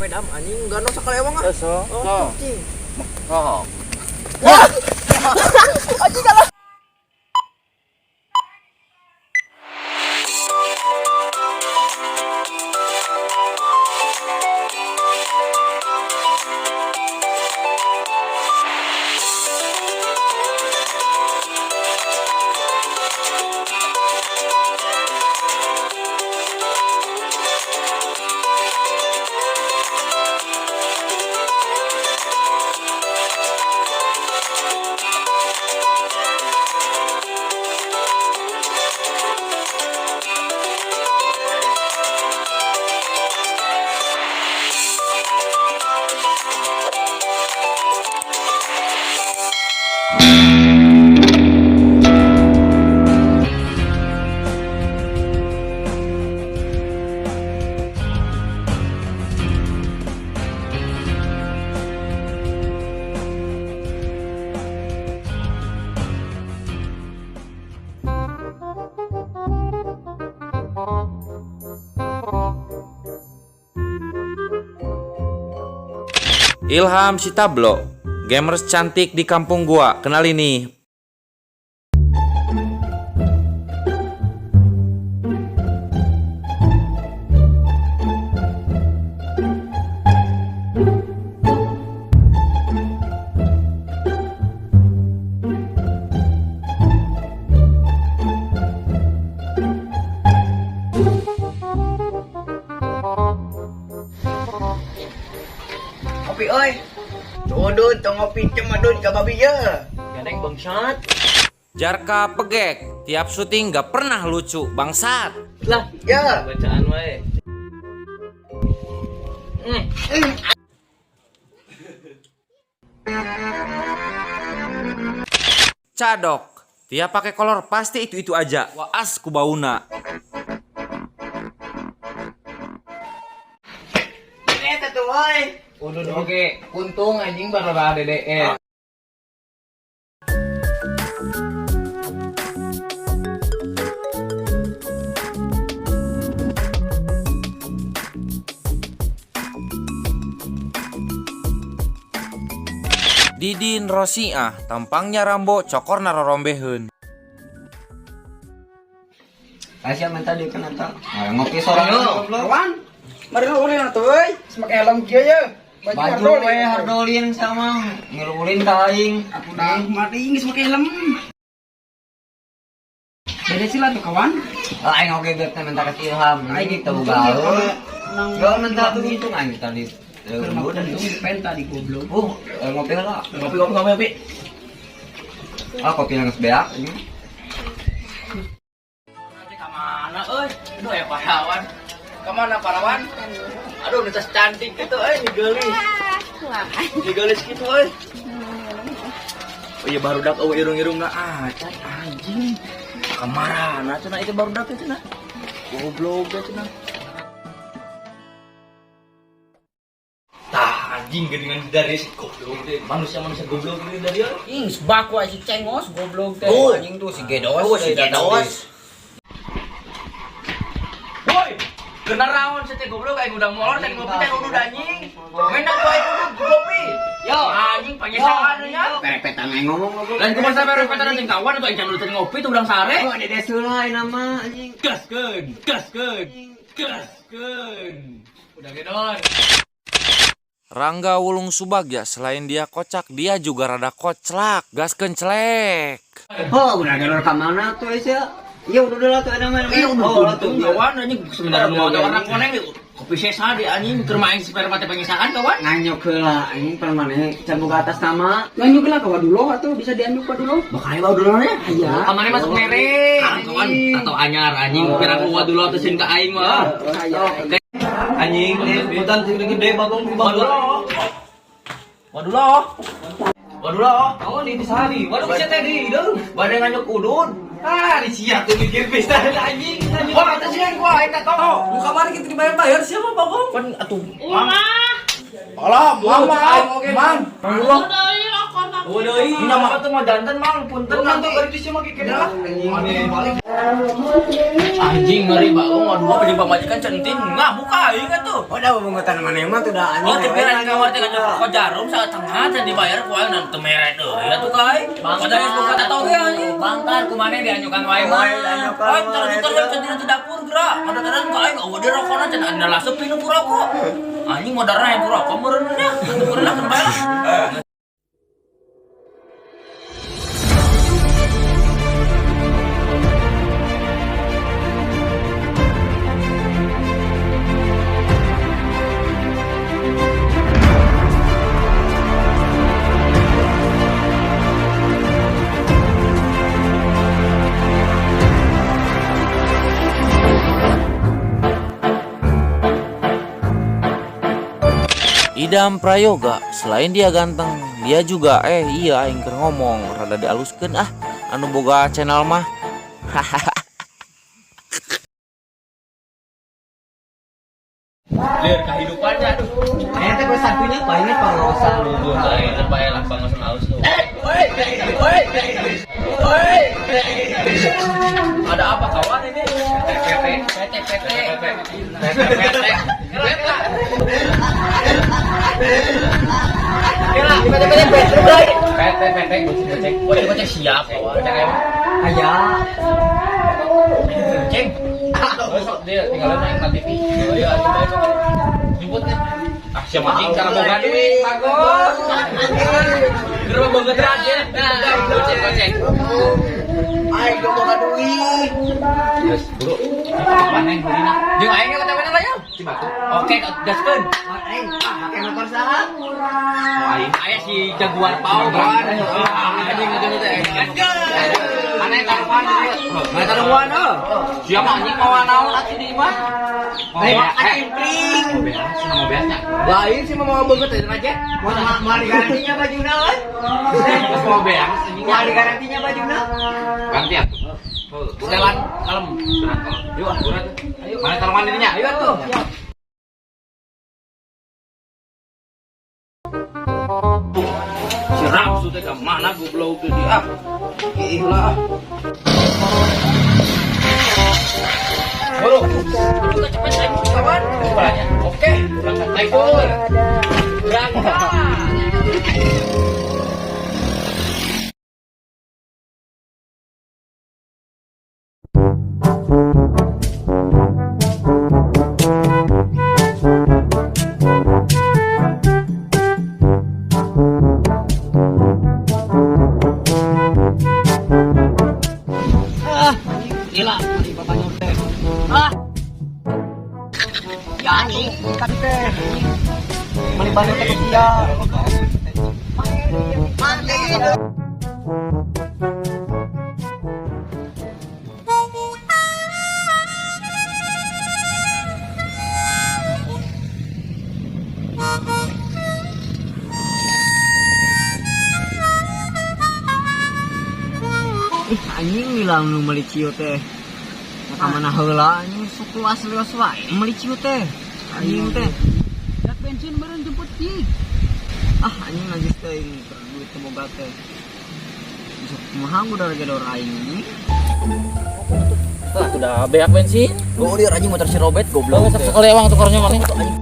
Sepeda anjing gano sakalewang ah. So. Oh, cing. Oh. Anjing kalah. Ilham si Tablo, gamers cantik di kampung gua. Kenal ini. Kopi euy. Udud tong ngopi cemadun ka babi ye. Gandeng bangsat. Jarka pegek, tiap syuting gak pernah lucu, bangsat. Lah, Ya. bacaan wae. Cadok, tiap pakai kolor pasti itu-itu aja. Waas ku bauna. Eta tuh euy. Udud oge, untung anjing baru DDS. Didin Rosiah, tampangnya Rambo, cokor narorombeheun. Asia minta di kan eta. Nah, ngopi sorang goblok. Kawan. Mari lu ulin atuh euy. Semake helm kieu ye. Baju we hardolin sama ngelulin ka aing. Aku dah mati geus make helm. Beda sih lah tuh kawan. Ah, aing oge geus minta ka si Ilham. Aing teu gaul. Gaul minta tuh untung aing tadi. Udah pen tadi goblok. Ngopi lah. Ngopi ngopi ngopi ngopi. Ah, kopi nang geus beak anjing. Kamana euy? Aduh ya parawan. Kamana parawan? Aduh, netes cantik gitu euy, nigeulis. Nigeulis gitu euy. Oh iya barudak eueuh irung-irungna acan anjing. Kamarana cenah itu barudak teh cenah. Goblok teh cenah. Tah anjing geuningan dari si goblok teh. Manusia-manusia goblok ini dari euy. Ing sebaku si cengos goblok teh. Tuh, anjing tuh si Gedos. Oh, si Gedos. Woi, kena raon sete goblok aing udah molor teh ngopi teh udud anjing. Menang wae udud ngopi. Yo. Anjing panyesalan nya. Perepetan aing ngomong goblok. Lain kumaha sampe repetan anjing kawan atau aing can teh ngopi tuh urang sare. Oh, dede heula aing nama anjing. Gaskeun, gaskeun, gaskeun. Udah gedon. Rangga Wulung Subagja, selain dia kocak, dia juga rada koclak. Gaskeun celek. Oh, udah gedor ka mana tuh Asia? Iya, udah lah tuh nama. Iya udah Oh, tuh. kawan anjing sebenarnya mau warna koneng kopi sesa di anjing keur main sperma teh pangesaan kawan. Nganyok heula anjing permaneh can boga atas nama. Nganjuk lah kawan dulu atuh bisa dianjuk ka dulu. Bakal bawa dulu nya. Iya. Kamane masuk mere. Kawan atau anyar anjing pirang gua dulu atuh sin ka aing mah. Anjing, hutan sing gede bagong di Waduh. Waduh. Waduh. Oh, di sehari. Waduh, bisa teh di hidung. Bade nganyuk udud. Ah, di siap tuh mikir bisa anjing. Wah, kata sih gua aing tak tahu. Lu kamari kita dibayar-bayar siapa bagong? Kan atuh. Ulah, Alah, mama, mang. udah iya kota Oh deui. Nya mah tuh mah dandan mang punten nanti bari sih mah kikir lah. Anjing ngeri bagong waduh apa jeung pamajikan centin ngamuk aing atuh. Oh, dah bebungkutan maneh mah tuh dah anjing. Oh, tapi kan kamar teh ngajak jarum satengah teh dibayar ku aing nan teu mere deui atuh ka aing. Padahal geus boga tato ge anjing. Bangkar kumane dianyukan wae mah. Aing taruh centin di dapur gerak. Kadang-kadang ka aing eueuh di rokona cenah anda lasep nu ku rokok. Anjing modalna yang ku rokok meureun nya. Atuh meureun lah bae lah. Idam Prayoga, selain dia ganteng, dia juga iya aing keur ngomong rada dialuskeun ah anu boga channel mah. Lieur kehidupannya aduh. Aya teh geus sakunya paling pangaosan lu. Lain bae lah pangaosan alus tuh. Ada apa kawan ini? PT PT PT PT PT PT gocek gocek gocek siap kawan. Aya. Ceng. Besok dia tinggal naik ke TV. Iya, jemput kan. Ah, siapa anjing cara boga duit, bagus. Gerobak banget aja. Gocek gocek. Aing boga duit. Terus, bro. Mana yang beli nak? Jeung aing ka mana lah ya? Cibatu. Oke, gaskeun. Aing make motor saha? Aing aya si Jaguar Pau kan. Anjing ngeukeun teh. Mana yang taruhan? Mana taruhan oh? Siapa anjing mawa naon atuh di imah? Aing anjing pring. Mau beasnya. Lain sih mau banget aja. Mau mau digarantinya bajuna euy. Terus mau beas anjing. Mau digarantinya bajuna. Ganti atuh. Setelan kalem. Yuk, ayo. Mana taruhan dirinya? Ayo tuh. Si Ramsu teh ka mana goblok teh ah. Ih lah. Bro, juga cepet naik kawan. Oke, berangkat naik pur. Berangkat. Ah, gila, mari bapak nyontek. Ah. Ya anjing, tadi teh. Mari bapak nyontek sia. Mandi. Ih, anjing bilang nu meuli ciu teh. Ka mana heula anjing suku asli wae meuli ciu teh. Anjing teh. Dak bensin meureun jemput ki. Ah, anjing najis teh duit teu boga teh. Bisa kumaha udah gedor aing ini. Ah, sudah beak bensin. Oh, dia anjing motor si Robert goblok. Oh, sekali ewang tukarnya mana? Anjing.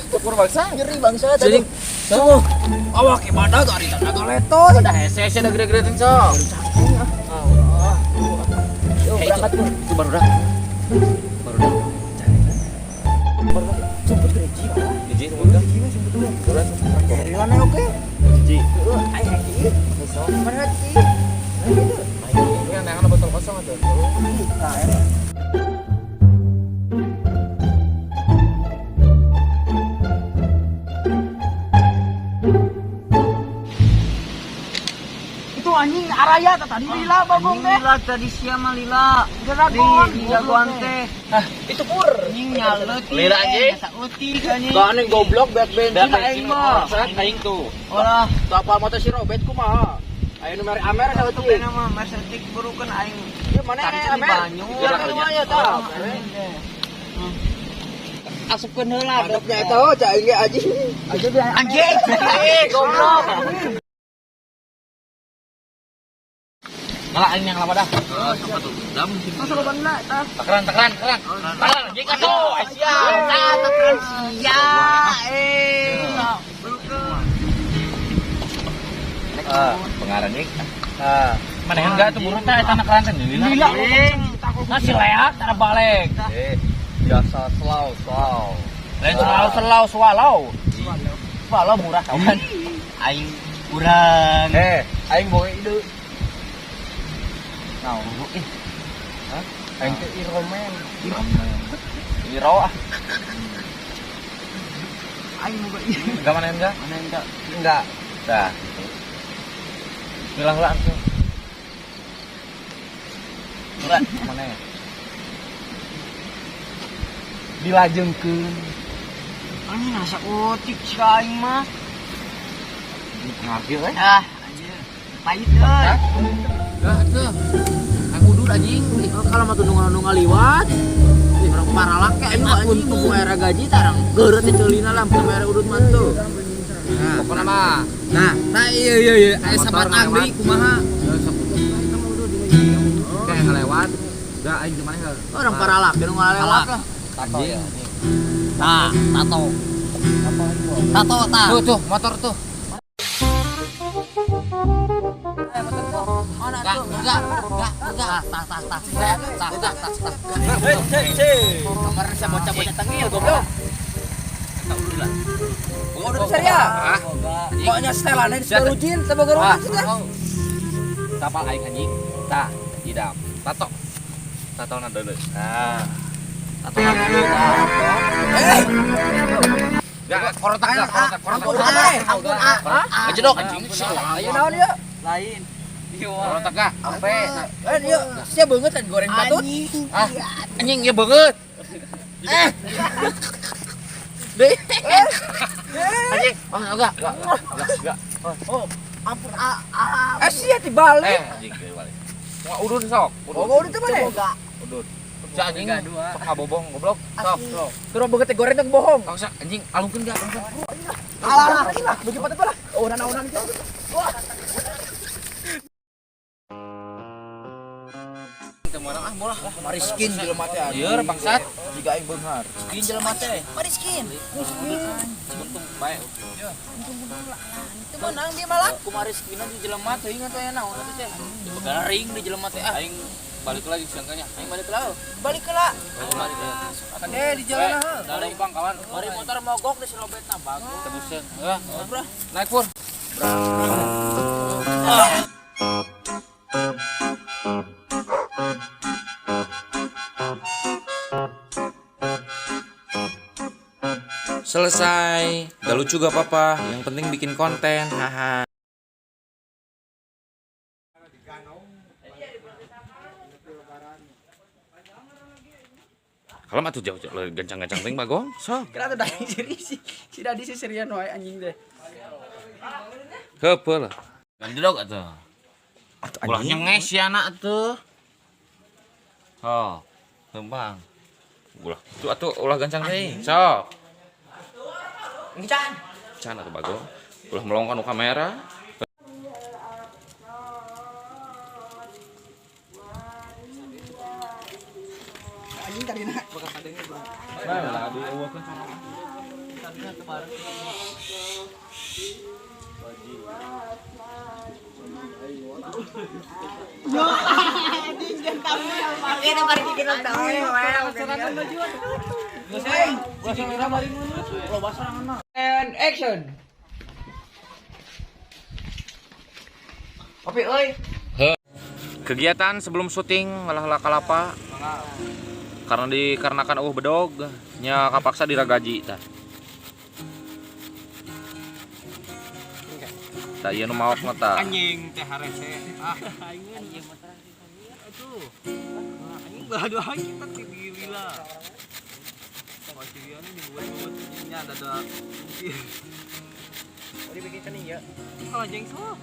Syukur bangsa, nyeri bangsa Jadi, so, awak ibadah ari tanaga leto, udah hese hese da gede-gede teh sok. Yo, berangkat pur. Itu baru dah. Baru dah. Baru dah. Jemput gereji. Gereji jemput dah. Dari mana oke? Gereji. Heeh, aing hati. Mana hati? Ini yang tangan botol kosong atuh. Itu anjing araya tadi lila bagong teh. Lila tadi sia mah lila. Jagoan, Di jagoan teh. Ah, itu pur. Anjing nyaleutik. Lila, anjing. Sautik anjing. Gak goblok beak bensin aing mah. Aing tuh. Olah. Tuh apa motor si Robert kumaha? Ayo nu mere Amer saeutik. Ayeuna mah mer saeutik burukeun aing. Ieu mana Amer? Amer. Tah. Asupkeun heula dopnya eta oh cak aing ge anjing. Anjing. Goblok. Malah aing yang lama dah. Oh, sok atuh. Dam. Masa loba tah. Takran takran takran. Takran anjing atuh. Sia. Takran sia. Eh. Ah, pengaran nih. Ah, mana enggak tuh burung teh eta anak ranten lila. Nah si leak tara balik. Eh, biasa selau selau. Lain selau selau swallow. Swallow murah kawan. Aing urang. Eh, aing boga ide. Nah, ih. Hah? Aing teh iromen. Iro ah. Aing boga ide. Enggak mana enggak? Mana enggak? Enggak. Dah. Milah lah tuh. Enggak, mana ya? Dilajengkeun. Anjing asa utik si aing mah. Ngagil eh. Ah, anjir. Pahit euy. Dah tuh. Kang udur anjing. Kalau mah tuh nu ngaliwat. Ih, orang paralak ke aing anjing mumpung era gaji tarang geureut teh ceulina lah mumpung era udut mah tuh. Nah, pokokna mah. Nah, nah iya iya iya aya sapatang deui kumaha? Kayak ngelewat. Enggak aing di mana enggak? Orang paralak nu ngalewat lah. Tato ya. Nah, tato. Tato tah. Tuh tuh motor tuh. Enggak, enggak, enggak, enggak. Tah, tah, tah. Tah, tah, tah, tah. Kemarin saya bocah-bocah tengil goblok. Udah. Boga udah besar ya? Ah. Pokoknya setelannya di rujin, teh boga rujin sudah. Tapal aing anjing. Tah, idam. Tato. Tato na dulu. Nah. Tato na dulu. Eh, Enggak, korotak enggak, korotak, korotak. ampun ah. Ngejedok anjing. Ayo naon ieu? Lain. Korotak enggak? Ampe. Eh, ieu sia beungeut kan goreng patut. Ah, anjing ya banget. Eh. Deh. Anjing, oh enggak, enggak, enggak, enggak. Oh, ampun ah. Eh, sia dibalik. Eh, anjing balik. Wah, udun sok. Boga udun teh mana? Udun. Si anjing sok ngabobong goblok. Sok. Terus beungeut teh goreng teh bohong. Sok sok anjing alungkeun enggak? Alah, alah, bagi patut lah. Oh, naonan itu. Wah. Ah, bola. Mariskin jelema teh. Ieu bangsat. Jika aing beunghar. Skin jelema teh. Mariskin. Untung bae. Itu menang dia malah. Kumaha rezekinan di jelema teh ingat aya naon atuh teh. Garing di jelema teh ah aing balik lagi sangkanya. Aing balik lagi. Balik ke lah. Balik lagi. Eh, di jalan heuh. Dari bang kawan. Mari motor mogok di Serobetna bagus. Tebuseun. Heuh, bro. Naik pur. Selesai. Gak lucu gak apa-apa, yang penting bikin konten. Haha. Kalau mah tuh jauh-jauh gancang-gancang ting bagong. Sok. Kenapa tuh dari sini si si Dadi si serian wae anjing deh. Heupeul lah. Ganjedog atuh. Ulah nyenges si anak tuh. Oh, lempang. Ulah tuh atuh ulah gancang teuing. Sok. Can. Can atuh bagong. Ulah melongkan nu kamera. Anjing tadi nak. Nah, dieuweukeun sama. Kita mari bikin And action. Kopi euy. Kegiatan sebelum syuting malah kalapa. Karena dikarenakan eueuh bedog nya kapaksa diragaji tah. Tah ieu nu maok mah tah. Anjing teh harese. Ah, anjing atuh. Anjing belah kita ti di lila. Kociriannya dibuat-buat anjingnya ada Oh, dibikin kening ya. Kalau jeng so.